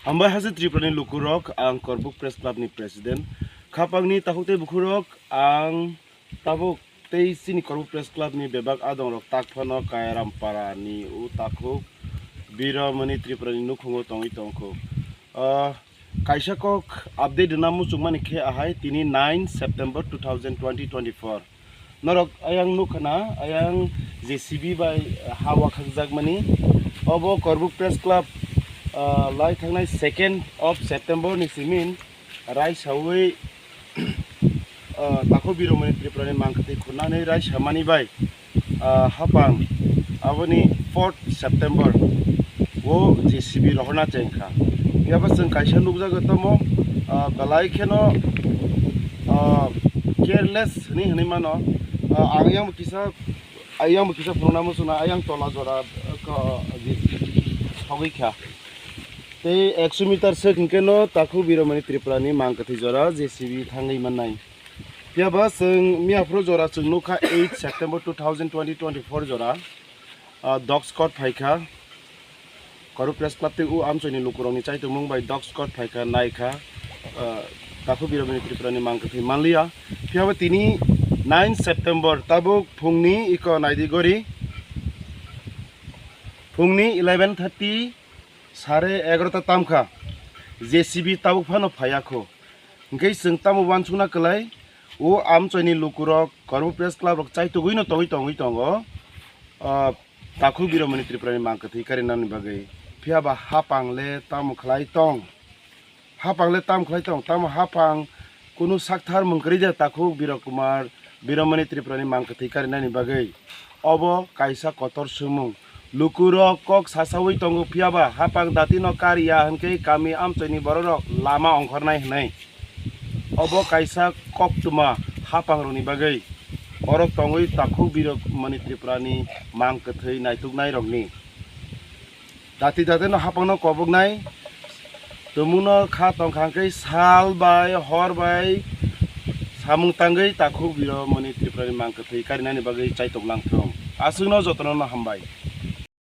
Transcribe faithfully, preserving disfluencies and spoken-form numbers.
Hambai haste Tripura ni lukurok, ang Korbuk Press Club ni President. Khapang ni takhuk tei bukhurok, ang tabuk tei chini Korbuk Press Club ni bebak adong rok tak phano Kairam Para ni o takhuk Biromani Tripura ni nukhungo tongwi tongkho. Ah, kaisa kok update rwna muchungmani khe ahai, tini nine September two thousand twenty twenty-four. Norok ayang nukha na, ayang J C B bai ha wakhakjakmani. Obo Korbuk Press Club, ah, lai thangnai second of September ni simin raisawi, ah, takhuk Biromani Tripura ni mangkwtwi khunani raisamani bai, ah, hapang aboni fourth September o J C B rohorna chengkha. Phiya ba chwng kaisa nukjago tamo, ah, belai kheno, ah, careless hwnwi hwnwi mano. Ah, ang yang kisa, ayang bo kisa phunukna muchungna, ayang tola jora, ah, ko, J C B thogwi kha. Tei ekso meter swk hwnkhe no takhuk Biromani Tripura ni mangkwtwi jora J C B thangwi mannai. Phiya ba chwng miyaphuru jora chwng nukha eight September two thousand twenty twenty-four jora, ah, dog squad phaikha. Korbuk Press Club tei o amchoini lukurokni chaitokmung bai dog squad phaikha, naikha, ah, takhuk Biromani Tripura ni mangkwtwi manliya. Phiya ba tini nine September tabuk phungni iko naidi gori, phungni eleven thirty, sare egarota tamkha, J C B tabuk phano phaiya kho. Hwnkhe chwng tamo uansukna kwlai, o amchoini lukurok Korbuk Press Club rok chaitugwino tongwi tongwi tongo, ah, takhuk Biromani Tripura ni mangkwtwi karinani bagwi. Phiya ba hapang le tamo khlai tong? Hapang le tamo khlai tong? Tamo hapang kunu sakthar mung kwrwi de takhuk Biro Kumar Biromani Tripura ni mangkwtwi karinani bagwi. Obo kaisa kotor swngmung. Lukurok kok sasawi tongo, phiya ba hapang datino kariya hwnkhe kami amchoini bororok lama ongkhornai hwnwi. Obo kaisa koktwma hapangrokni bagwi. Orok tongwi takhuk Biromani Tripura ni mangkwtwi naituknairokni. Dati datino hapangno koboknai. Tumungno kha tongkha hwnkhe sal bai hor bai samung tangwi takhuk Biromani Tripura ni mangkwtwi karinani bagwi chaitok langthung. Aswkno jotono no hambai.